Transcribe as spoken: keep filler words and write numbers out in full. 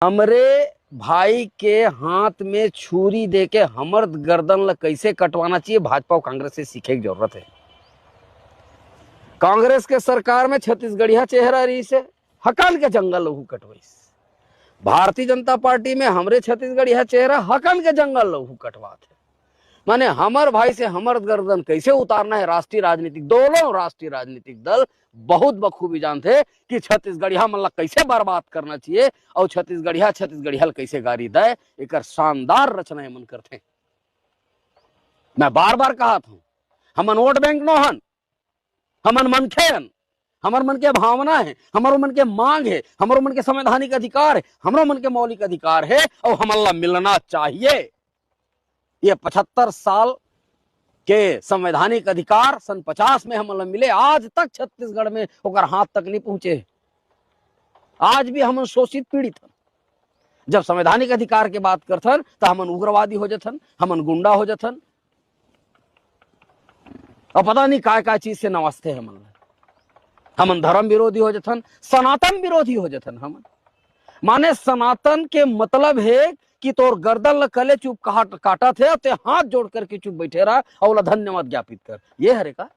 हमरे भाई के हाथ में छुरी दे के हमर गर्दन ल कैसे कटवाना चाहिए, भाजपा अउ कांग्रेस से सीखे के जरूरत हे। कांग्रेस के सरकार में छत्तीसगढ़िया चेहरा रहिस हे, हकन के जंगल ल ओहू कटवाइस। भारतीय जनता पार्टी में हमरे छत्तीसगढ़िया चेहरा हकन के जंगल ल ओहू कटवात हे। माने हमर भाई से हमर गर्दन कैसे उतारना हे, राष्ट्रीय राजनीतिक, दोनों राष्ट्रीय राजनीतिक दल बहुत बखूबी जानथे कि छत्तीसगढ़िया मन ला कैसे बर्बाद करना चाहिए अउ छत्तीसगढ़िया छत्तीसगढ़िया ला कैसे गारी दय, एकर शानदार रचना एमन करथे। मैं बार बार कहत हूं, हमन वोट बैंक नो हन, हमन मनखे हन, हमर मन के भावना हे, हमरो मन के मांग हे, हमरो मन के संवैधानिक अधिकार हे, हमरो मन के मौलिक अधिकार हे अउ हमन ला मिलना चाहिए। ये पचहत्तर साल के संवैधानिक अधिकार सन पचास में हमन ला मिले, आज तक छत्तीसगढ़ में ओकर हाथ तक नहीं पहुंचे। आज भी हमन शोषित पीड़ित हन। जब संवैधानिक अधिकार के बात करथन त हमन उग्रवादी हो जथन, हमन गुंडा हो जथन, अउ पता नहीं काय काय चीज से नवसथे हमन ला। हमन धर्म विरोधी हो जथन, सनातन विरोधी हो जथन हमन। माने सनातन के मतलब हे कि तोर गर्दन ल कले चुप काट, काटत हे, ते हाथ जोड़ करके चुप बैठे रह अउ ओला धन्यवाद ज्ञापित कर। ये हरे का?